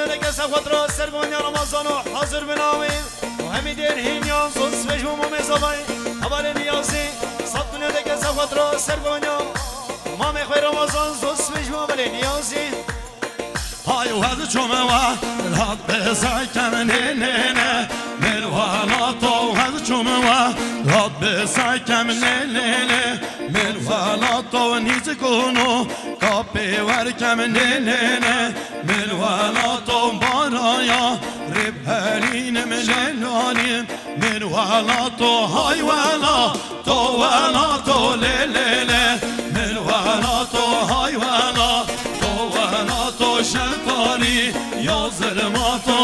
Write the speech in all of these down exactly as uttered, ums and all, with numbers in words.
Deke sexwet ra ser govendîya Ramazano hazir bin awê û hemî dêr hînyan zon sibê ji bo Mamê Zavayê hevalê Niyazî. Sed milyon deke sexwet ra ser govendîya Mamê xwe Ramazan zon sibê ji bo hevalê Niyazî. Hay wez çûme we, lat bi sekem nê, nê, nê. Min wela to wez çûme we, lat bi sekem nê, nê, nê. Min wela to nîzikûno, kapê werkem nê, nê, nê. Min wela to baraya, rib helînim lê nanîm. Min wela to hay wela, to wela to lê, lê, lê. Min wela to hay wela, to wela to şekarî ya zilma to.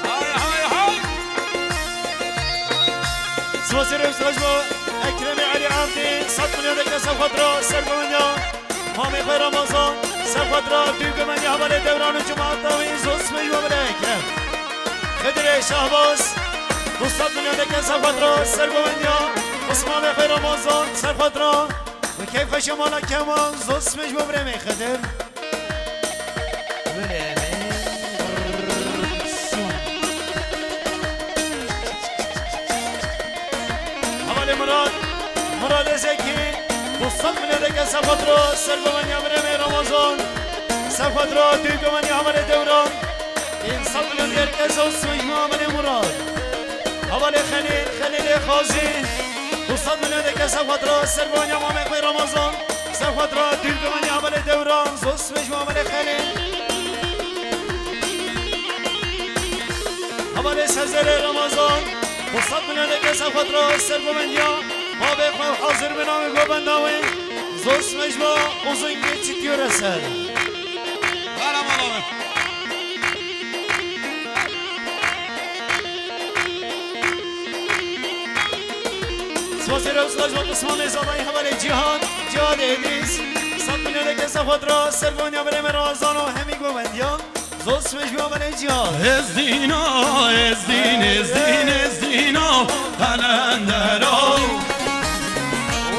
Hay, hay, hay! Sibasê rêz ji bo Ekremê Elî Evdî, sed milyon deke sexwet ra ser govendîya Mamê xwe Ramazan, sexwet ra dû govendî hevalê Dewran û cemaeta wî zon sibê ji bo Ekrem. Xidirê Şahbaz, du sed milyon deke sexwet ra ser govendîya Osmanê xwe Ramazan, sexwet ra û keyf xweşe mala Kemal, zon sibê ji bo birê me Xidir. Hevalê Mirad, Miradê Zekî, du sed milyon deke sexwet ra ser govendîya birê me Ramazan, sexwet ra dû govendî hevalê Dewran, pênc sed milyon deke zon sibê ji bo hevalê Mirad. Hevalê Xelîl, Xelîlê Xazî, du sed milyon deke sexwet ra ser govendîya Mamê xwe Ramazan, sexwet ra dû govendî hevalê Dewran, zon sibê ji bo hevalê Xelîl. Hevalê Sezerê Ramazan, du sed milyon deke sexwet ra ser govendîya bavê xwe hazir bin awê govenda wê, zon sibê ji bo Uzun Geçit Yöresel. Merhaba abi. Sibasê rêz ji bo Osmanê Zavayê hevalê Cîhad, Cîhadê Îdrîs. Sed milyon deke sexwet ra ser govendîya birê me Ramazano hemî govendiyan. Zon sibê ji bo hevalê Cîhad. Ez dîna, ez dîn, ez dîn, ez dîna, qelendero.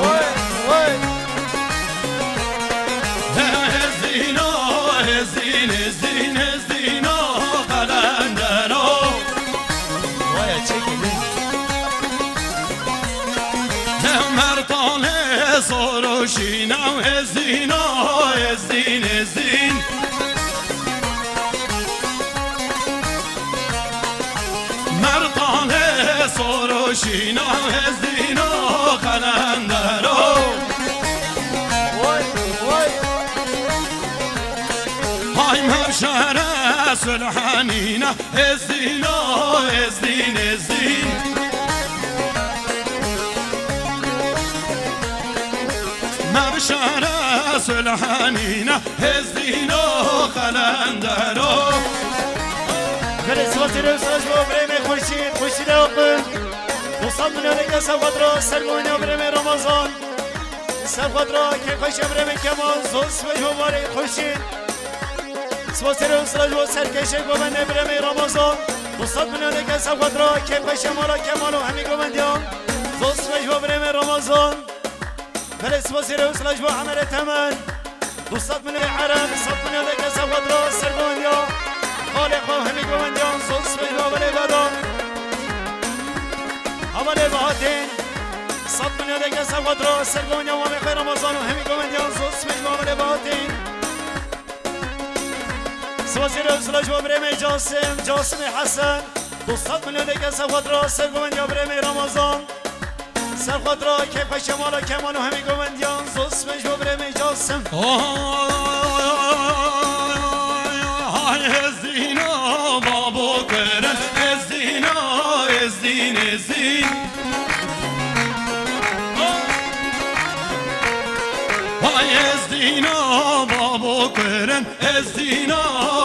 Wey, wey. Ez dîna, ez dîn, ez dîn, ez dîna, qelendero. Vay, çekilin. Mertanê soroşîna, ez dîna, ez dîn, ez dîn. Mertanê soroşîna, ez dîna, qelendero. Vay, vay. Hay mevşere sulhanîna, ez dîna, ez dîn, ez dîn. Mevşere sulhanîna, ez dîna, qelendero. Belê, sibasê rêz ji bo birê me Xurşîd, Xurşîdê Aqil. Du sed milyon deke sexwet ra ser govendîya birê me Ramazan. Sexwet ra keyf xweşe birê me Kemal, zon sibê ji bo barê Xurşîd. Sibasê rêz ji bo serkêşê govendê birê me Ramazan. Du sed milyon deke sexwet ra keyf xweşe mala Kemal û hemî govendiyan. Zon sibê ji bo birê me Ramazan. Belê, sibasê rêz ji bo Emerê Temen. Du sed milyon Erem, sed milyon deke sexwet ra ser govendiya. Xalê xwe hemî govendiyan zon sibê ji bo belê Vedat. Hevalê Bahatîn, sed milyon deke sexwet ra ser govendiya Mamê xwe Ramazan û hemî govendiyan zon sibê ji bo belê Bahatîn. Sibasê rêz ji bo birê me Casim, Casimê Hesen. Du sed milyon deke sexwet ra ser govendiya birê me Ramazan. Ser xwe dira keyf xweşe mala Kemal û hemî govendiyan zon sibê ji bo birê me Casim. Ay, ez dîna babo kirin, ez dîna, ez dîn, ez dîn. Ay, ez dîna babo kirin, ez dîna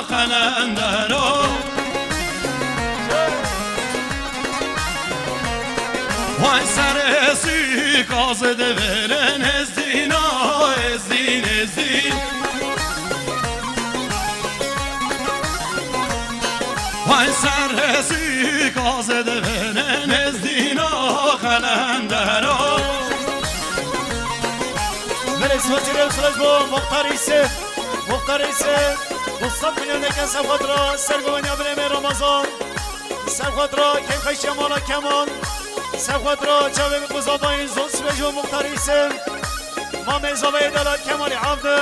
qelendero. Gazê deverin Êzdîna, Êzdîn, Êzdîn. Vay serhesî gazê deverin Êzdîna qelendera. Belê, spasî rê û silav bo Muxtar Îsif. Muxtar Îsif, du sed milyon deke ser xwe dira, ser goveniya birê me Ramazan. Ser xwe dira, keyfxweşiya mala Kemal. Ser xwe dira, çavê bi quzavayî zon sibê ji bo Muxtar Îsif. Mamê zavayê delal Kemalî Evdi.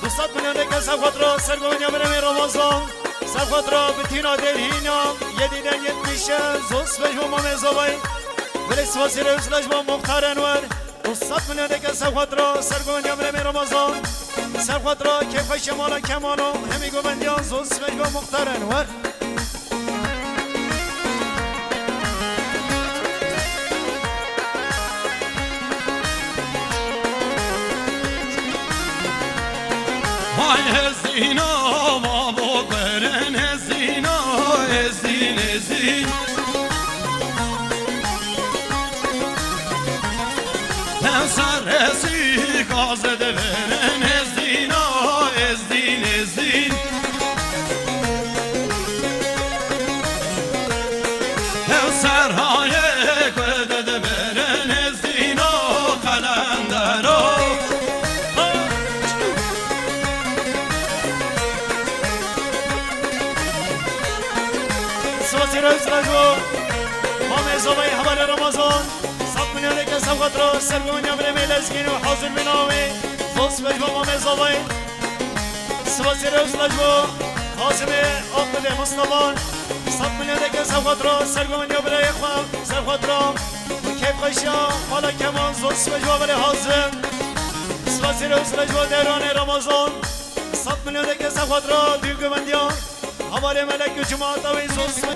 Du sed milyon deke ser xwe dira, ser goveniya birê me Ramazan. Ser xwe dira, bi tîna derhîna, yedî den yetmiş, zon sibê ji bo mamê zavayî. Belê spasî rê û silav ji bo Muxtar Enwer. Du sed milyon deke ser xwe dira, ser goveniya birê me Ramazan. Ser xwe dira, keyfxweşiya mala Kemal û hemî govendiyan zon sibê ji bo Muxtar Enwer. Vay Êzdîna, babo derin Êzdîna, Êzdîn, Êzdîn. Serhesî gazê deverin Êzdîna, Êzdîn, Êzdîn. Ew serhayê ku deverin Êzdîna qelendera. Spasî rê û silav ji bo mamê zavayê hevalê Ramazan. Sed milyon deke ser xwe dira, ser goveniya birê me Lezgîn û hazir bîna wê. Zon sibê ji bo mamê zavayê. Spasî rê û silav ji bo Hazimê Aqilê Mustafa. Sed milyon deke ser xwe dira, ser goveniya birayê xwe, ser xwe dira. Keyfxweşiya mala Kemal, zon sibê ji bo belê Hazim. Spasî rê û silav ji bo Dewranê Ramazan. Sed milyon deke ser xwe dira, dû govendiyan. Hevalê Melek û cemaata wê zon sibê.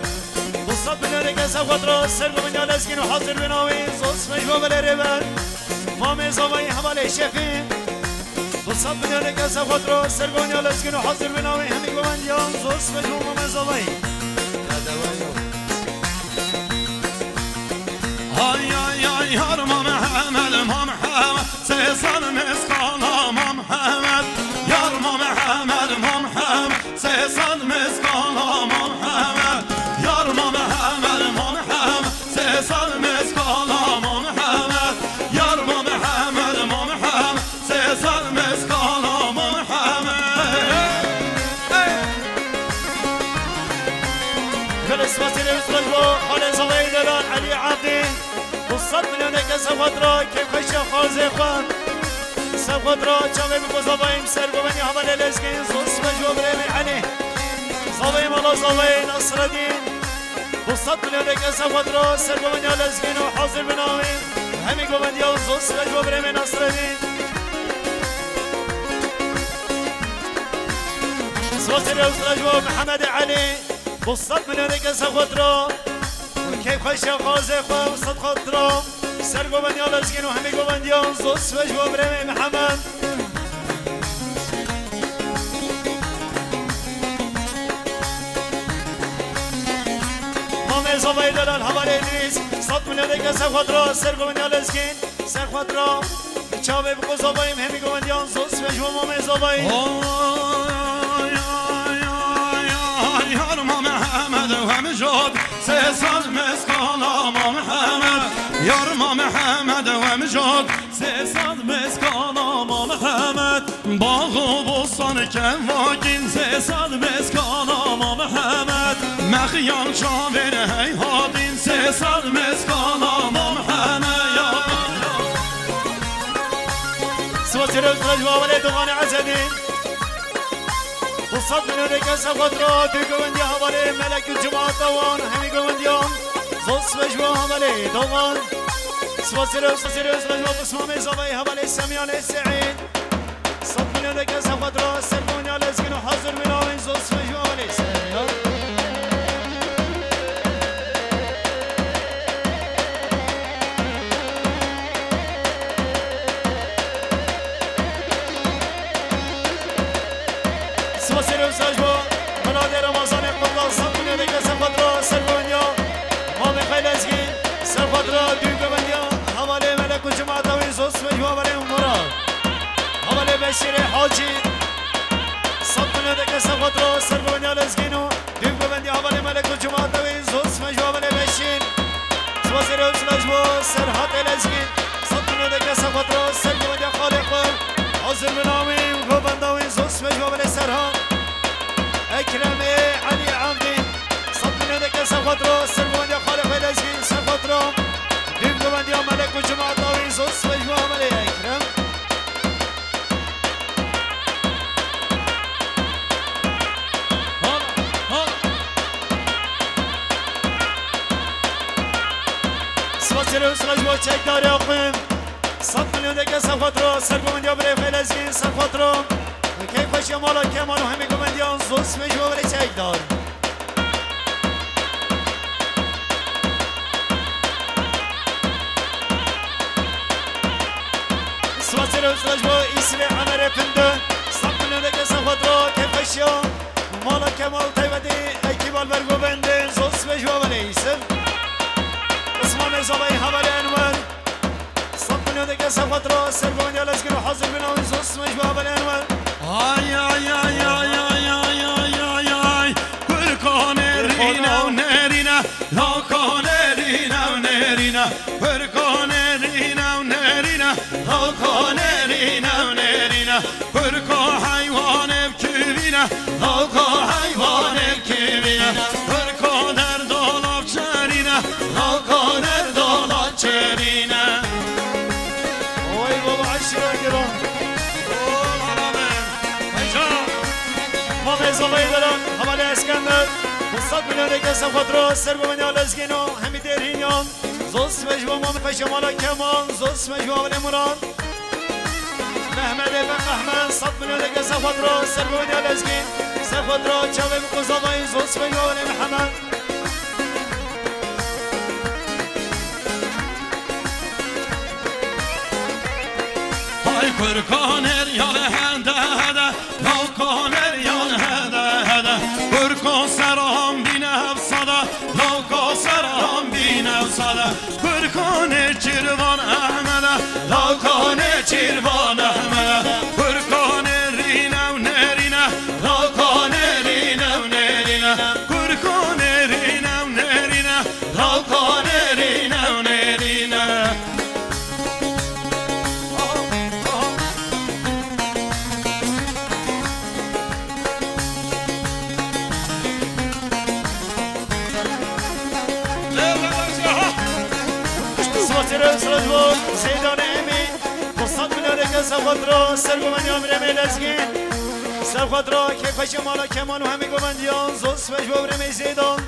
Du sed milyon deke ser xwe dira, ser goveniya Lezgîn û hazir bîna wê zon sibê ji bo belê rêber. Mamê zavayî hevalê Şefî. Du sed milyon deke ser xwe dira, ser goveniya Lezgîn û hazir bîna wê hemî govendiyan zon sibê ji bo mamê zavayî. Ay, ay, ay, yar Mamehemed, Mamehemed, sê sed miskala Mamehemed, yar Mamehemed, Mamehemed, sê sed miskala Mamehemed, yar Mamehemed, Mamehemed, sê sed miskala Mamehemed, yar Mamehemed, Mamehemed, sê sed miskala Mamehemed. Gelê spasî rê û silav ji bo xalê zavayê delal Elî Evdî. Du sed milyon deke ser xwe dira, keyfxweşiya xalzê xwe. Ser xwe dira, çavê bi ku zavayê ser goveniya hevalê Lezgîn, zon sibê ji bo birê me Elî. Zavayê mala zavayê Nasredîn. Du sed milyon deke ser xwe dira, ser goveniya Lezgîn û hazir bîna wê. Hemî govendiyan zon sibê ji bo birê me Nasredîn. Spasî rê û silav ji bo Mihemedê Elî. Du sed milyon deke ser xwe dira. Keyfxweşiya xalzê xwe û sed xwe dira. Ser govendiya Lezgîn û hemî govendiyan zon sibê ji bo birê me Mihemed. Mamê zavayê delal hevalê Îdrîs. Sed milyon deke ser xwe dira. Ser govendiya Lezgîn. Ser xwe dira. Çavê bi ku zavayê hemî govendiyan zon sibê ji bo mamê zavayê. Ay, ay, ay, ay, ay, yar Mamehemed, wemjod sê sed miskala Mamehemed. Yar Mamehemed, wemjod sê sed miskala Mamehemed. Bax û bostan kevakîn sê sed miskala Mamehemed. Mexiyan çavên heyhatîn sê sed miskala Mamehemed. Spasî rê û silav ji bo hevalê Doxanê Ezedî. Du sed milyon deke ser xwe dira, dû govendiya hevalê Melek û cemaata wan, hemî govendiyan. Zon sibê ji bo hevalê Doxan. Spasî rê û silav ji bo pismamê zavayê hevalê Semyanê Seîd. Sed milyon deke ser xwe dira, ser govendiya Lezgîn û hazir bîna wê zon sibê ji bo hevalê Semyan. Spasî rê û silav ji bo Miladê Remezanê Qubla, sed milyon deke ser xwe dira, ser govendiya Mamê xwe Lezgîn, ser xwe dira dû govendiya hevalê Melek û cemaat. Beşîrê Hacî. Sed milyoneke ser xwe diro, ser govendiya Lezgîn û dîv govendiya hevalê Melek û cemaeta wî, zor sima ji bo hevalê Beşîr. Spasê rê û silav ji bo Serhatê Lezgîn. Sed milyoneke ser xwe diro, ser govendiya xalê xwe. Hazir bin awî û govenda wî, zor sima ji bo hevalê Serhat. Ekremê Elî Evdî. Sed milyoneke ser xwe diro, ser govendiya xalê xwe Lezgîn, ser xwe diro. Dîv govendiya Melek û cemaeta wî, zor sima ji bo hevalê Ekrem. Spasê rê û silav ji bo çekdarê Aqim. Sed milyoneke ser xwe diro, ser govendiya birê xwe Lezgîn, ser xwe diro. Keyfxweşiya mala Kemal û hemî govendiyan, zor sima ji bo birê çekdar. Spasê rê û silav ji bo Îsrê Emerê Pindo. Sed milyoneke ser xwe diro, keyfxweşiya mala Kemal, taybetî ekîba li ber govendê, zor sima ji bo hevalê Îsr. Osmanê Zavayî, hevalê Enwer. Sed milyoneke ser xwe diro, ser govendiya Lezgîn û hazir bin awî, zor sima ji bo hevalê Enwer. Ay, ay, ay, ay, ay, ay, ay, ay, ay. Kurko nerîne û nerîne, loko nerîne û nerîne. Kurko nerîne û nerîne, loko nerîne û nerîne. Kurko heywanê bi kivîne, loko heywanê bi kivîne. Kurko derdo lav çerîne, loko derdo lav çerîne. Oy baba, eşîra giran. Oy baba be. Heyja. Mamê Zavayî Deran, hevalê Eskender. Sed milyoneke ser xwe diro, ser govendiya Lezgîn û hemî dêrhîniyan. Zor sima ji bo Mamê Paşa mala Kemal, zor sima ji bo hevalê Murat. Mehmedê Feq Ehmed, sed milyoneke ser xwe diro, ser govendiya Lezgîn, ser xwe diro, çavê bi ku Zavayî, zor sima ji bo hevalê Mihemed. Hay kurko nerîne hede hede, loko nerîne hede hede. Kurko seran bîne hevsada, loko seran bîne hevsada. Kurko nêçîrvan Ehmede, loko nêçîrvan Ehmede. Kurko nerîne û nerîne, loko nerîne û nerîne. Kurko nerîne û nerîne, loko nerîne û nerîne. Spasê rê û silav ji bo Seydanê Emî. Sed milyoneke ser xwe diro, ser govendiya birê me Lezgîn. Ser xwe diro, keyfxweşiya mala Kemal û hemî govendiyan, zor sima ji bo birê me Seydan.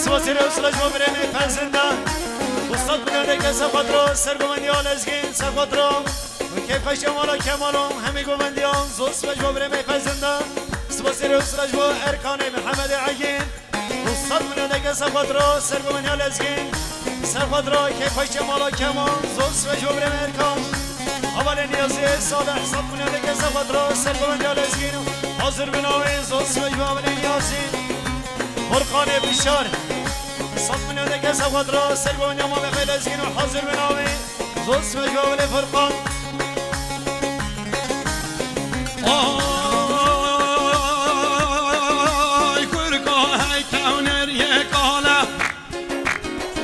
Spasê rê û silav ji bo birê me Fezinde. Sed milyoneke ser xwe diro, ser govendiya Lezgîn, ser xwe diro. Keyfxweşiya mala Kemal û hemî govendiyan, zor sima ji bo birê me Fezinde. Spasê rê û silav ji bo Erkanê Mihemedê Egîn. Sed milyoneke ser xwe diro, ser govendiya Lezgîn. Ser xwe diro, keyfxweşiya mala Kemal, zor sima ji bo birê me Erkan. Hevalê Niyazê Salih, sed milyoneke ser xwe diro, ser govendiya Lezgîn. Hazir bin awî, zor sima ji bo hevalê Niyazî. Furqanê Bişar, sed milyoneke ser xwe diro, ser govendiya mamê xwe Lezgîn û hazir bin awî. Zor sima ji bo hevalê Furqan. Ay kurko heyke û neriyê kale,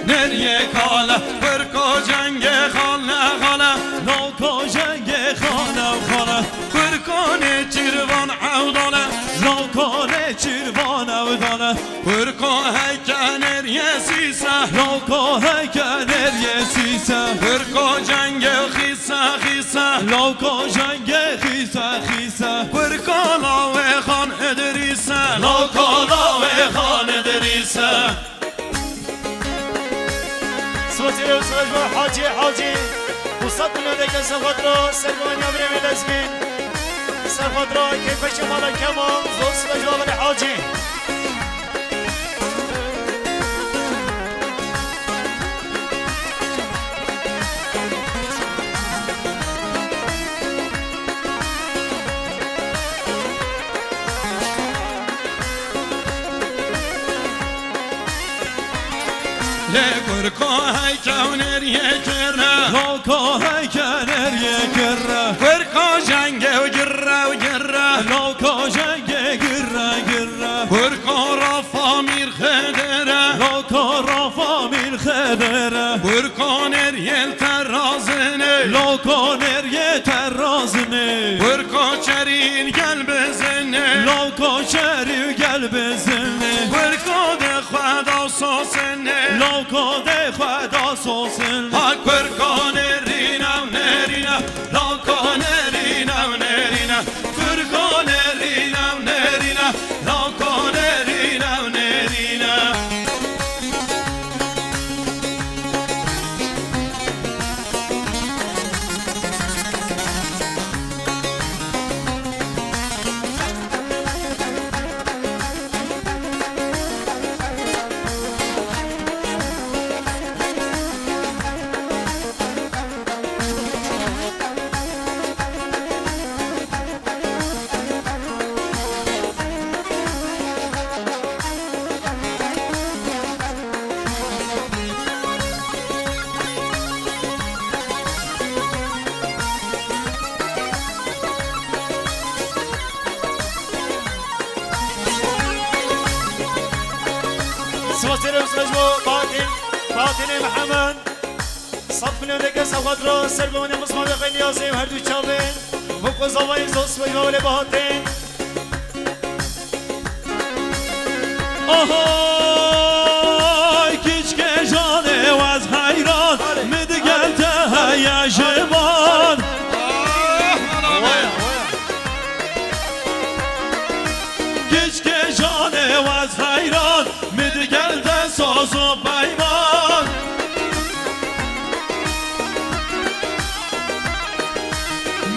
neriyê kale. Kurko cengê xale xale, loko cengê xale xale. Kurko nêçîrvan ewdale, loko nêçîrvan ewdale. Kurko heke neriyê sîse, loko heke neriyê sîse. Kurko cengê xîse xîse, loko cengê xîse xîse. Kurko lawê Xan Idrîse, loko lawê Xan Idrîse. Spasê rê û silav ji bo Hacî Hacî. Sed milyoneke ser xwe diro, ser govendiya birê me Lezgîn. Ser xwe diro, keyfxweşiya mala Kemal, zor sima ji bo hevalê Hacî. Kurko heyke û neriyê kire. Loko heyke neriyê kire. Kurko jenge û gire û gire. Loko jenge gire gire. Kurko rafa mîr xedere. Loko rafa mîr xedere. Kurko neriyê terazine. Loko neriyê terazine. Kurko çerîn gel bizine. Loko çerî gel bizine. Kurko de xwe da sosine. Loko de xwe da sosine. Ha kurko nerîne, nerîne. Loko nerîne, nerîne. Kurko nerîne, nerîne. Loko nerîne, nerîne. Sivasê re sej bo Bahatîn, Bahatînê Mihemed. Sed milyon deke sewqat ra ser gomanê Mismar Xeynî Yazê her du çavên. Bo ku zavayê zos ve yavê Bahatîn. Ahay kiçke canê wez heyran, mi digel te heye ji van. Kiçke canê wez heyran, mi digel te saz û peyman.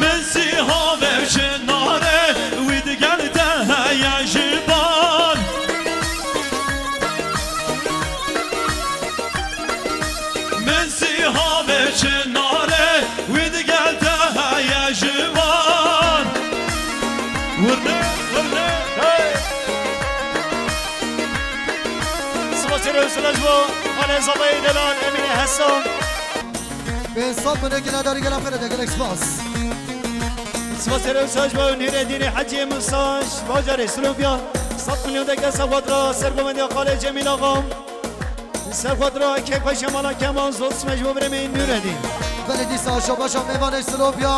Min sîha vevşin nare, wî digel te heye ji ban. Min sîha vevşin nare, wî digel te heye ji ban. Wirne, wirne, hey! Sivasê re sej bo Alê Zavayê Delal Emînê Hesan. Pênc sed milyon gile darî gele xêre de gelek spas. Sivasê re sej bo Nûredînê Hecî Musa ji bajarê Silopya. Sed milyon deke sewqat ra sergovendiya Xalê Cemîl Axa. Sewqat ra kêfxweşe mala Kemal zos mecbû birê me Nûredîn. Belê dîsa şabaşa mêvanê Silopya.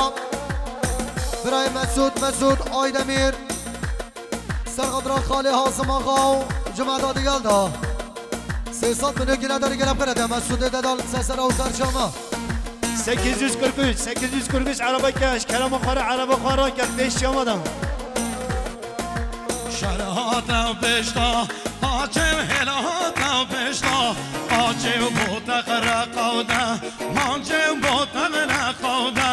Birayê Mesûd, Mesûd Aydemîr. Serqadra Xalê Hazim Axa û cumada digel da. Sê sed milyon gile darî gele xêre de Mesûdê Dedal sesera û serçama. Sekiz yüz kırk üç, sekiz yüz kırk üç araba keş, kerema xwe re araba xwe re ket pêş çama da. Şehre hate pêşta, paçê hêla hate pêşta, paçê boteq re qewde, mancê boteq re qewde,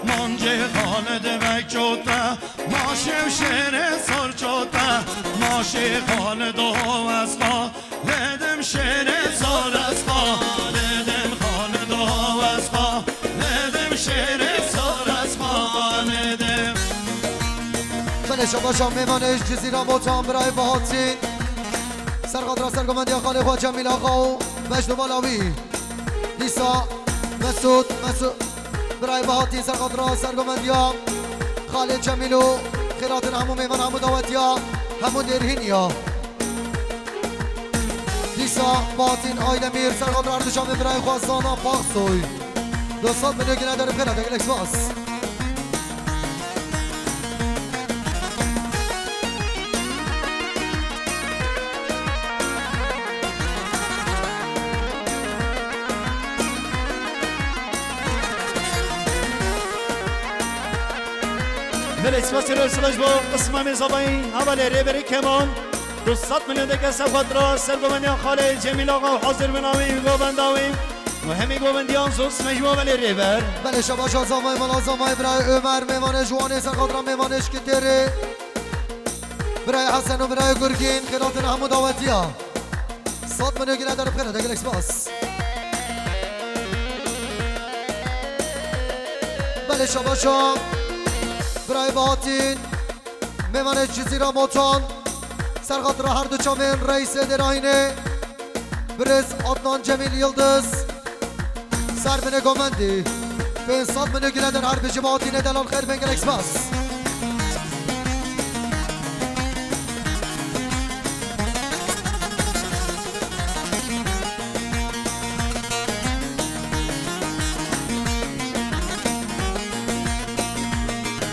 mancê Xalid Bey çote. Ma şev şêrê sor çote, ma şê Xalid ho esqa, lê dim şêrê sor esqa, lê dim Xalid ho esqa, lê dim şêrê sor esqa, lê dim. Belê şabaşa mêvanê ji Cizîra Botan birayê Bahatîn. Serqadra sergovendiya xalê xwe Cemîl Axa û Mecnû Balawî. Dîsa Mesûd, Mesûd. Birayê Bahatî serqadra sergovendiya Xalê Cemîl û xêratin hemû mêvan hemû dawetiya hemû dêrhîniya. Dîsa Bahatîn Aydemîr serqadra her du çavên birayê xwe Zana Paksoy. Du sed milyon gine derib xêra de gelek spas. Belê, spasî re silaj bo Îsmaîl Zabayî, hevalê Rêberê Kemal. Du sed milyon deke sewqat ra sergovendiya Xalê Cemîl Axa û hazir bin awî, govenda wî. Û hemî govendiyan zor smej bo belê Rêber. Belê şabaşa Zamayê mala Zamayê birayê Ömer, mêvanê Ciwanê, serqadra mêvanê Şkitêrê. Birayê Hesen û birayê Gurgîn, xêratin hemû dawetiya. Sed milyon gine derib xêre de gelek spas. Belê şabaşa birayê Bahatîn, mêvanê Cizîra Motan, serqadra her du çavên reîsê dêrahînê. Birêz Adnan Cemîl Yildiz. Ser binê govendî. Pênc sed milyon gule der her bijî, Matînê delal xêr bên, gelek spas.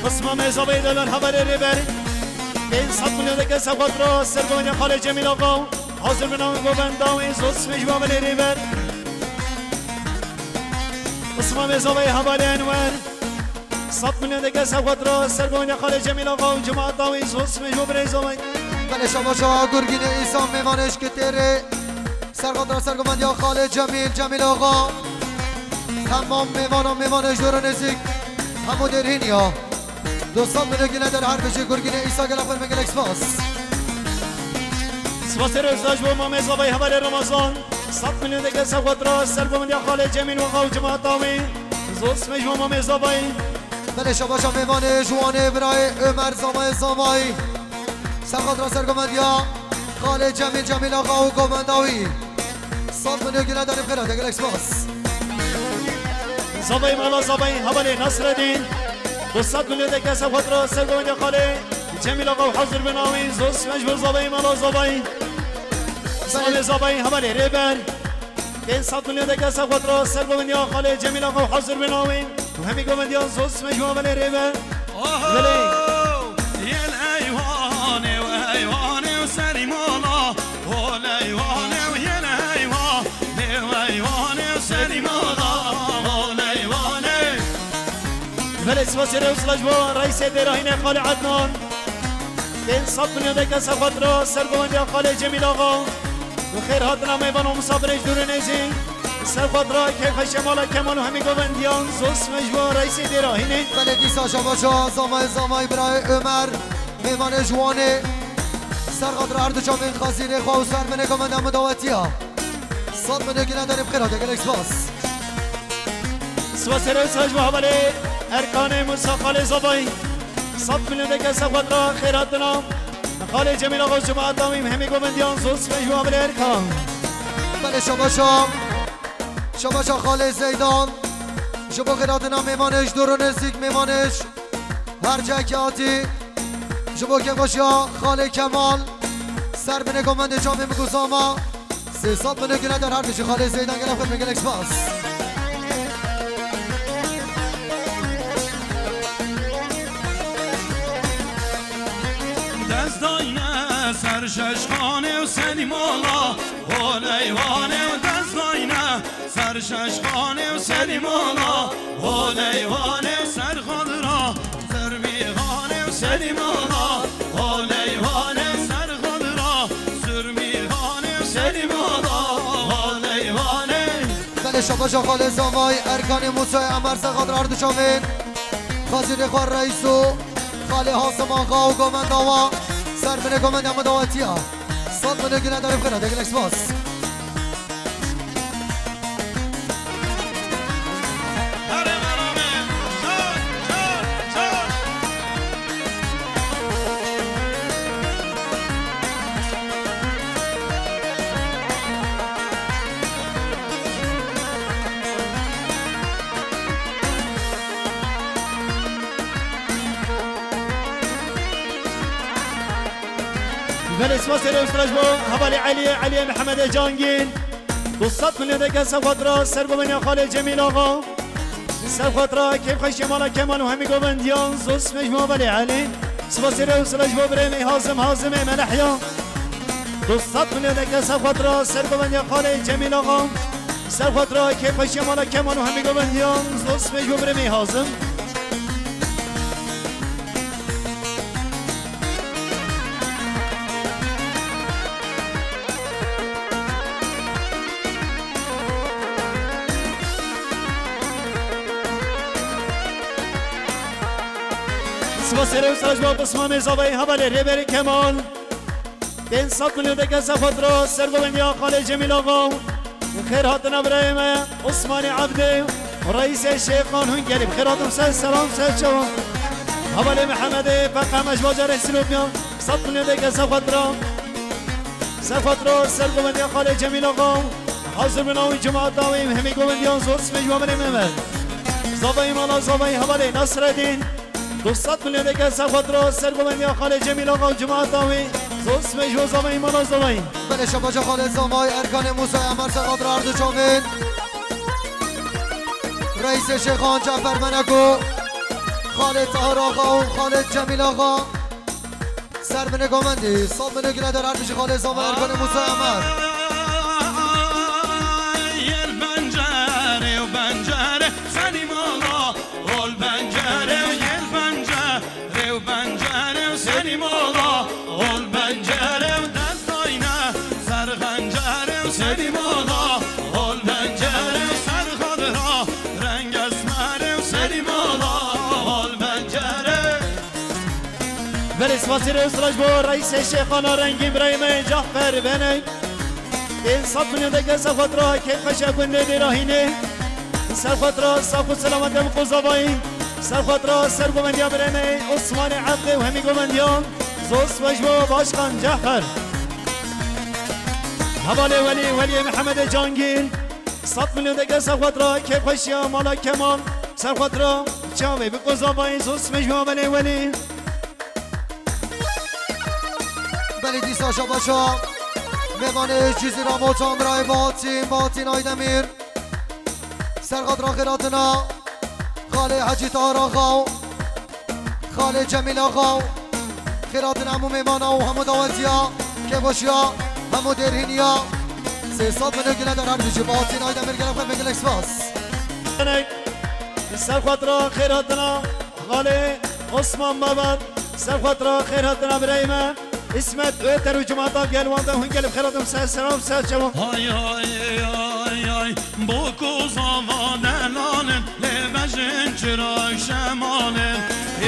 Qisma mezabê delal hevalê rêber. Pênc sed milyon deke ser xwe ra ser govendî xalê Cemîl Axa. Hazir bin, navê govenda wî, zosmê ji bo hevalê rêber. Qisma mezabê hevalê Enwer. Sed milyon deke ser xwe ra ser govendî xalê Cemîl Axa û cemaeta wî, zosmê ji bo birêza wî. Belê şabaşa Gurgînê Îsa, mêvanê ji Kitêrê. Ser xwe ra ser govendiya xalê Cemîl, Cemîl Axa. Hemam mêvana, mêvanê ji dûr û nêzîk. Hemû dêrhîn ya. Du sed milyon gule der her bijî, Gurgînê Îsa, gelek xêr bên, gelek spas. Spasê rêz ji bo mamê zavayê hevalê Ramazan. Sed milyon deke ser xwe ra ser govendiya xalê Cemîl Axa û cemaeta wî. Zosmê ji bo mamê zavayê. Belê şabaşa mêvanê ji Wanê, birayê Ömer, zavayê zavayê. Ser xwe ra ser govendiya xalê Cemîl, Cemîl Axa û govenda wî. Sed milyon gule derê xêra, gelek spas. Zavayê mala zavayê hevalê Nasreddîn. Du sed milyon deke ser xwe ra ser govendiya xalê Cemîl Axa û hazir bin, navê zosmê ji bo zavayê mala zavayê. Salê zavayê hevalê rêber. Pênc sed milyon deke ser xwe ra ser govendiya xalê Cemîl Axa û hazir bin, navê. Û hemî govendiyan, zosmê ji bo hevalê rêber. Oho! Belê. Yên eywanê û eywanê û serî mala. Hol eywanê û yên eywanê û eywanê û serî mala. Hol eywanê. Belê, spasê rêz ji bo reîsê dêrahînê xalê Ednan. Pênc sed milyon deke ser xwe ra ser govendiya xalê Cemîl Axa. Bi xêr hatina mêvan û misafirê ji dûr û nêzî. Ser xwe ra keyf xweşiya mala Kemal û hemî govendiyan, zosmê ji bo reîsê dêrahînê. Belê dîsa şabaşa zavayê zavayê birayê Ömer, mêvanê ji Wanê. Ser xwe ra her du çavên xezîrê xwe û ser binê govenda min dawetiya. Sed milyon gule derê bi xêr hate, gelek spas. Spasê rêz ji bo hevalê Erkanê Musa xalê zavayê. Sed milyon deke ser xwe ra xêr hatina xalê Cemîl Axa û cemaeta wî, hemî govendiyan, zosmê ji bo hevalê Erkan. Belê şabaşa. Şabaşa xalê Zeydan. Ji bo xêr hatina mêvanê ji dûr û nêzîk, mêvanê ji her cihekî hatî. Ji bo kêfxweşiya xalê Kemal. Ser binê govendê çavê min ku zama. Sê sed milyon gule der her bijî xalê Zeydan, gelek xêr bên, gelek spas. Dest dayne ser şeşxanê û serî mala, hol eywanê û dest dayne ser şeşxanê û serî mala, hol eywanê û ser xwe ra. Ser mîxanê û serî mala, holê wanê ser xwe ra. Ser mîxanê û serî mala, holê wanê. Belê şabaşa xalê Zavay, Erkanê Musayê Emer ser xwe ra her du çavên. Xezîrê xwe Reîso, xalê Hasim Axa û govenda wa. Ser binê govenda min dawetiya. Sed milyon gule derê bi xêr hate, gelek spas. Belê, spasê rê û straj bo hevalê Eliyê, Eliyê Mihemedê Cangîr. Du sed milyon deke ser xwe ra ser govenda xalê Cemîl Axa. Ser xwe ra kêfxweşiya mala Kemal û hemî govendiyan, zosmê ji bo hevalê Elî. Spasê rê û straj bo birê me Hazim, Hazimê Melehya. Du sed milyon deke ser xwe ra ser govenda xalê Cemîl Axa. Ser xwe ra kêfxweşiya mala Kemal û hemî govendiyan, zosmê ji bo birê me Hazim. Spasê rê û straj bo qisma mêzavayê hevalê Rêberê Kemal. Pênc sed milyon deke ser xwe ra ser govendiya xalê Cemîl Axa. Xêr hatina birayê me Osmanê Evdê û Reîsê Şêxan, hûn gelî bi xêr hatin, ser seran, ser çavan. Hevalê Mihemedê Feqe me ji bajarê Silopya, sed milyon deke ser xwe ra. Ser xatir, ser govendiya xalê Cemîl Axa. Hazir bin ew cemaata wî, hemî govendiyan zor sibê ji we berê me ve. Zavayî mala zavayî hevalê Nasreddîn. Du sed milyon deke ser xatir, ser govendiya xalê Cemîl Axa û cemaata wî. Zor sibê ji we zavayî mala zavayî. Belê şabaşa xalê zavayî Erkanê Musa Emer ser xatir ardu çavên. Reîsê Şêxan Cafer Meneko. Xalê Tahir Axa û xalê Cemîl Axa. Ser binê govendî, sed milyon gile der her dijî xalê zava Erkanê Musa Emer. Yel pencere û pencere senî mala, ol pencere û yel pencere û pencere û senî mala, ol pencere û destayne ser xencere û senî mala, ol pencere û ser xadira reng esmere û senî mala, ol pencere. Belê, spasî rê û siraj bo reîsê Şêxana Rengîn birayê me Cafer Benek. Ên sed milyon deke ser xatir, keyf xweşe gundê Dêrahînê. Ser xatir, sax û selamet em qozavayî. Ser xatir, ser govendiya birê me Osmanê Eqdê û hemî govendiyan. Zor sibê ji bo Başkan Cafer. Hevalê Welî, Weliyê Mihemedê Cangîl. Sed milyon deke ser xatir, keyf xweşiya mala Kemal. Ser xatir, çavê bi qozavayî zor sibê ji bo hevalê Welî. Belê dîsa şabaşa mêvanê Cizîra Motan birayê Bahatîn, Bahatîn Aydemîr. Ser xatira xêratina xalê Hecî Tahir Axa û xalê Cemîl Axa û xêratina hemû mêvana û hemû dawetiya kêfxweşiya hemû dêrhîniya. Sê sed milyon gile der her dijî Bahatîn Aydemîr gelek xwe gelek spas. Ser xatira xêratina xalê Osman Babat, ser xatira xêratina birayê me. Îsmet Öter û cemaata gel wan de hûn gelî bi xêr hatin, ser selam, ser çavan. Ay, ay, ay, ay, bo kozava delalin, lê bejin çirak şemalin.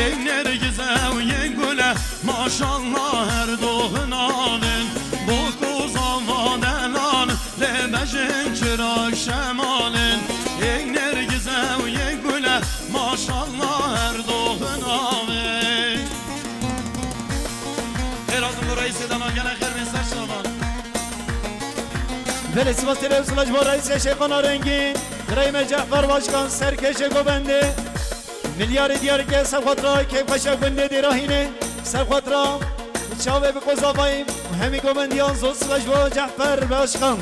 Ê nergize û yê gule, maşallah her doxinalin. Bo kozava delalin, lê bejin çirak şemalin. Ê nergize û yê gule, maşallah her doxinalin. Xêr hatin bo reîsê dana, gelek xêr bên ser şavan. Belê, spas têrê û sila ji bo reîsê Şêxana Rengîn, birayê me Cafer Başkan, serkêşê govendê. Milyarê diyar ke ser xatira keyfxweşa gundê Dêrahînê, ser xatira çavê bi qozavayî hemî govendiyan zor sibê ji bo Cafer Başkan.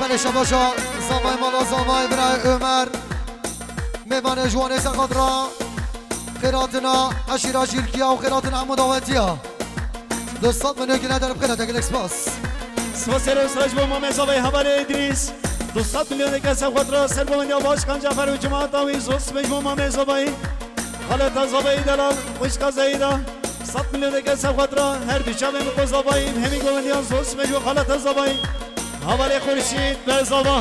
Belê şabaşa zavayê mala zavayê birayê Ömer. Mêvanê ji wanê ser xatira xêratina eşîra Jîlkiya û xêratina hemû dawetiya. Du sed milyon gine derib xêra te gelek spas. Spas ere û spas bo mamê zavayê hevalê Îdrîs. Du sed milyon deke ser xatira ser govendiya Başkan Cafer û cemaata wî zor sibê ji bo mamê zavayê. Xaleta zavayî delal, xwişka Zeyda, sed milyon deke ser xatira her du çavên xwe zavayî, hemî govendiyan zor sibê ji bo xaleta zavayî. Hevalê Xurşîd Berzava.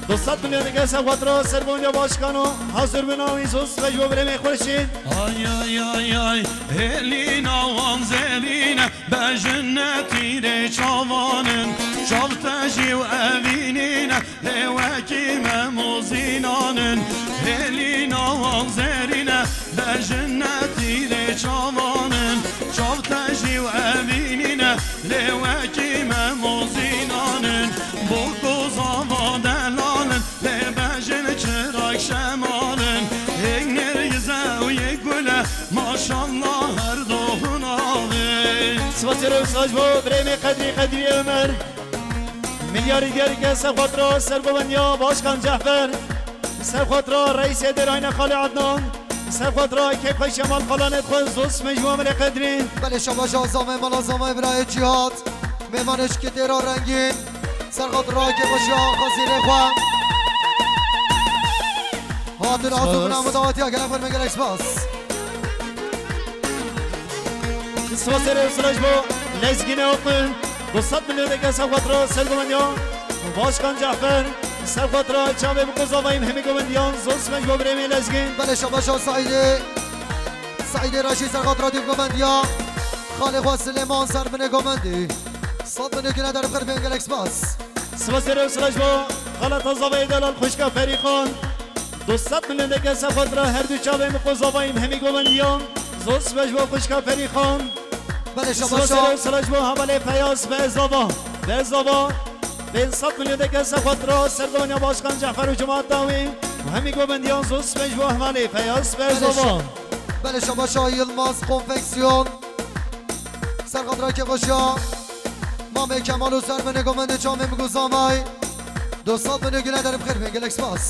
Du sed milyon deke ser xatira ser govendiya Başkano, hazir bin awî zor sibê ji bo birê me Xurşîd. Ay, ay, ay, ay, hêlîna wan zerîne, bejin ne tîrê çavan in, çav tejî û evînîne. Lê wekî me mozînan in, hêlîna wan zerîne, bejin ne tîrê çavan in, çav tejî û evînîne, lê wekî me mozînan in, bo kozava delal in, lê bejin çirak şemal in, hêk nêrgize û yê gule, maşallah her doxunav in. Spas ere û spas bo birê me Qedrî, Qedrî Ömer. Milyarî diyarî ke ser xatira sergovendiya Başkan Cehfer, ser xatira reîsê Dêrayîna Xalê Adnan, ser xatira kêfxweşiya malxalanê xwe zor sibê ji we Melê Qedrî. Belê şabaşa zavê mala zavê birayê Cîhat. Mêvanê ji Kitêra Rengîn. Ser xatira kêfxweşiya xezîrê xwe. Hatin azû bina mudawetiya gelek xwe me gelek spas. Spas ere û spas bo Lezgînê Oqin. Du sed milyon deke ser xatira sergovendiya Başkan Cafer. Ser xatira çavê bi qozavayî hemî govendiyan zor sibê ji bo birê me Lezgîn. Belê şabaşa Saîdê. Saîdê Reşîd ser xatira dîv govendiya. Xalê xwe Silêman ser binê govendî. Sed binê gine derib xirfên gelek spas. Spas ere û spas bo xaleta zavayê delal xwişka Ferîxan. Du sed milyon deke ser xwe dira her du çavê min ku zavayîm hemî govendiyan. Zor sibeh ji bo xwişka Ferîxan. Belê, şabaş. Sibasê re sala ji bo hevalê Feyaz Bezava. Bezava. Pênc sed milyon deke ser xwe dira ser govenya Başkan Cafer û cemaata wî. Û hemî govendiyan zor sibeh ji bo hevalê Feyaz Bezava. Belê, şa-, belê, şabaşa Yilmaz Konfeksiyon. Ser xwe dira kêfxweşiya Mamê Kemal û ser binê govendê çavê min ku zavay. Du sed milyon gule derib xêr bin, gelek spas.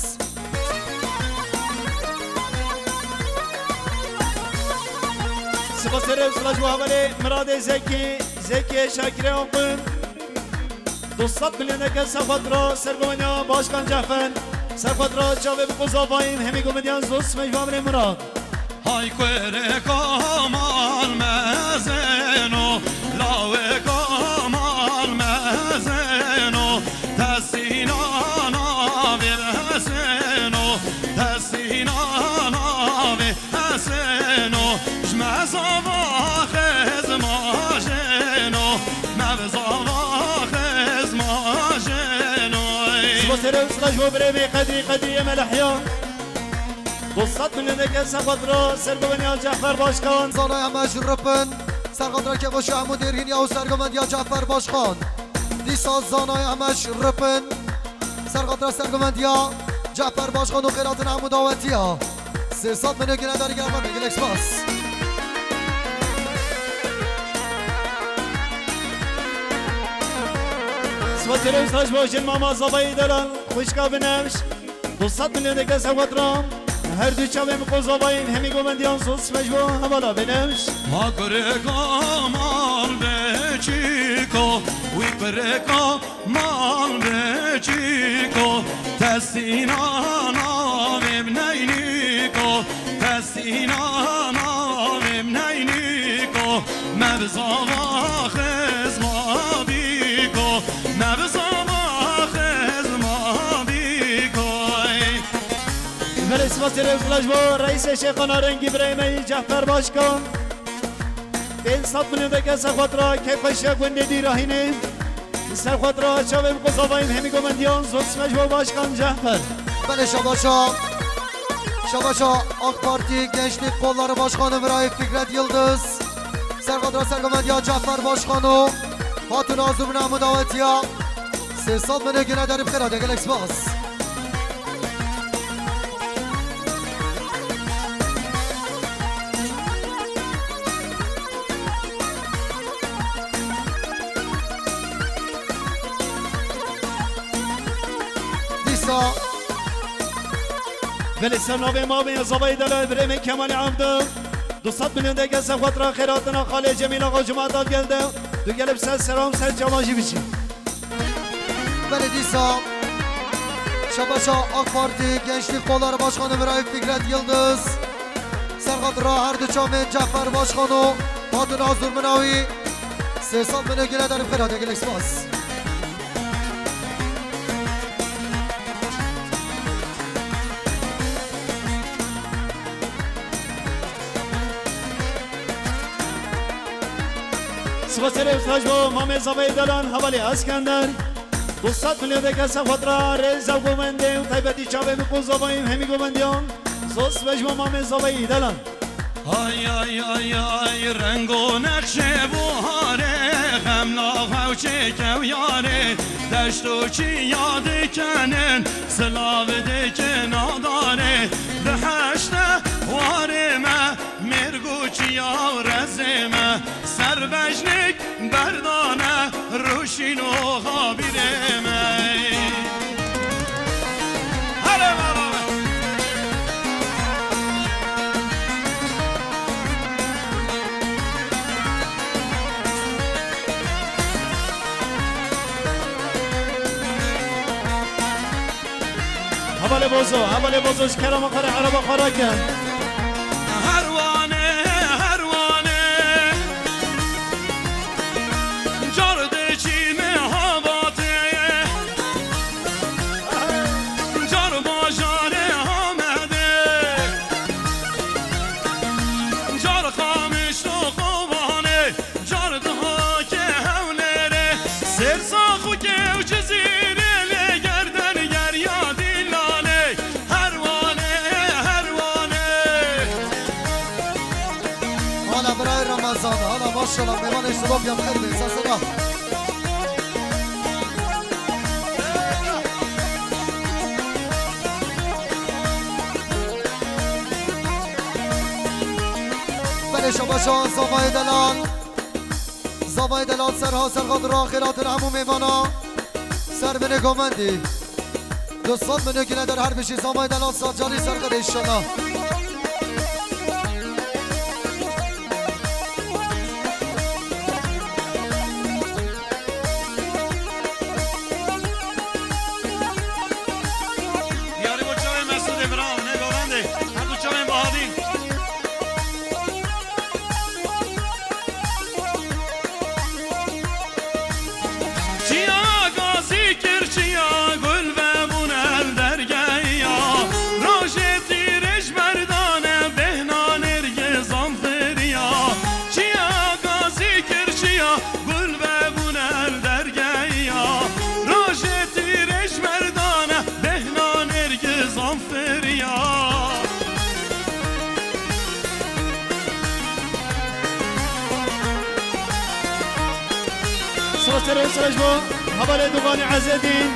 Spas ere sala ji bo hevalê Miradê Zekî, Zekî Şakirê Akun. Du sed milyon deke ser xwe dira ser govenya Başkan Cafer. Ser xwe dira çavê bi ku zavayîm hemî govendiyan zor sibeh ji bo hevalê Mirad. Hay kurê Kamal mezeno, lawê Kamal mezeno, tesîna navê Heseno, tesîna navê Heseno, ji me zava xizma jeno, me bi zava xizma jeno. Sibasê re sala ji bo birê me Qedrî, Qedrî Emelehya. Du sed milyon deke ser xwe dira ser govenya Cafer Başkan. Zanayê me ji Ripin. Ser xwe dira kêfxweşiya hemû dêrhîniya û ser govendiya Cafer Başkan. Dîsa zanayê me ji Ripin. Ser xwe dira ser govendiya Cafer Başkan û xêratina hemû dawetiya. Sê sed milyon gule derî gerdan, gelek spas. Spas ere sala ji bo jin mama Zabayî Delal, xwişka Binevş. Du sed milyon deke ser xwe dira. Her du çavê min ku zavayîn hemî govendiyan zor sibeh ji bo hevala Binevş. Ma kurê Kamal Beçîko, wî kurê Kamal Beçîko, tesîna navê min Eynîko, tesîna navê min Eynîko, me bi zava xizma bîko, me bi zava xizma bîko. Belê, spas ere sala ji bo reîsê Şêxana Rengî birayê me yî Cafer Başkan. Pênc sed milyon deke ser xwe dira kêfxweşiya gundê Dîrahînê. Ser xwe dira çavê min ku zavayîm hemî govendiyan zor sibeh ji bo Başkan Cafer. Belê, şabaşa, şabaşa AK Parti Gençlik Kolları Başkanı Mirayê Fikret Yıldız. Ser xwe dira ser govendiya Cafer Başkan û hatûna zû min hemû dawetiya. Sê sed milyon gule derib xêra de, gelek spas. Dîsa. Belê, ser navê mamê Zabayî Delal, birê me Kemalê Evdil. Du sed milyon deke ser xwe dira xêratina xalê Cemîl Axa, cemaata gel de. Tu gelib ser selam ser çavan jî biçî. Belê, dîsa şabaşa AK Parti Gençlik Kolları Başkanı Mirayê Fikret Yıldız. Ser xwe dira her du çavên Cafer Başkan û hatûna zû min a wî. Sê sed milyon gule derib xêra de, gelek spas. Spas ere sala ji bo mamê Zabayî Delal, hevalê Eskender. Du sed milyon deke ser xwe dira rêza govendê û taybetî çavê min ku zavayîm hemî govendiyan. Zor sibeh ji bo mamê Zabayî Delal. Ay, ay, ay, ay, rengo nexşê buharê, xemla xew çêkew yarê, deşt û çiya dikenin, silav dikin adarê, di heşte warê me, mêrg û çiya û rezê me, ser bejnik berdane, rûşîn û xabirê me. Hele baba! Hevalê Bozo, hevalê Bozo ji kerema xwe re ereba xwe rakin. Herwane, herwane, car diçî Mehabadê, car bajarê Amedê, car Qamiş û Kobanê, car dihakê Hewlêrê, Sêrsax û Kêw Cizîrê, lê gerden gerya Dîlanê, herwane, Maşallah, mêvanê şirok ya xêr bin, ser sera. Belê şabaşa zavayê delal. Zavayê delal serha serha dira xêratin hemû mêvana. Ser binê gomendî. Du sed milyon gine der her bijî zavayê delal sacalî ser xêr inşallah. Diyarî bo çavê Mesûdê bira, ne govendê, her du çavên Bahadî. Çiya gazî kir, çiya gul vebûn el dergeya. Rojê tîrêj berdane, bêhna nêrgizan firiya. Çiya gazî kir, çiya gul vebûn el dergeya. Rojê tîrêj berdane, bêhna nêrgizan firiya. Sivas serê sirê ji bo hevalê Duganê Ezedîn,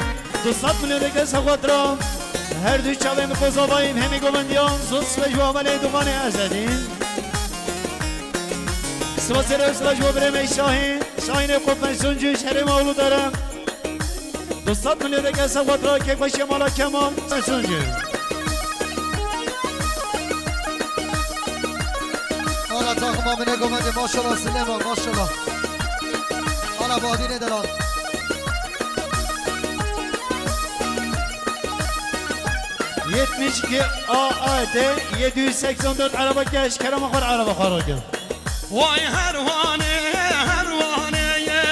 du sed milyon deke sexwet ra. Her du çavên bi qozavayî hemî govendiyan, zû sivê ji bo hevalê Duganê Ezedîn. Sivas serê sirê ji bo birê me Şahîn, Şahînê Qutmesûncû, şerê me Uludere. Du sed milyon deke sexwet ra, kêfxweşiya mala Kemal Mesûncû. Ala taxima min ê gomendê, maşallah Silêman, maşallah. Ala Badînê delal. Yetmiş iki A A D yedi yüz seksen dört araba keş, kerema xwe, araba xwe roke. Vay her wane, her wane ye.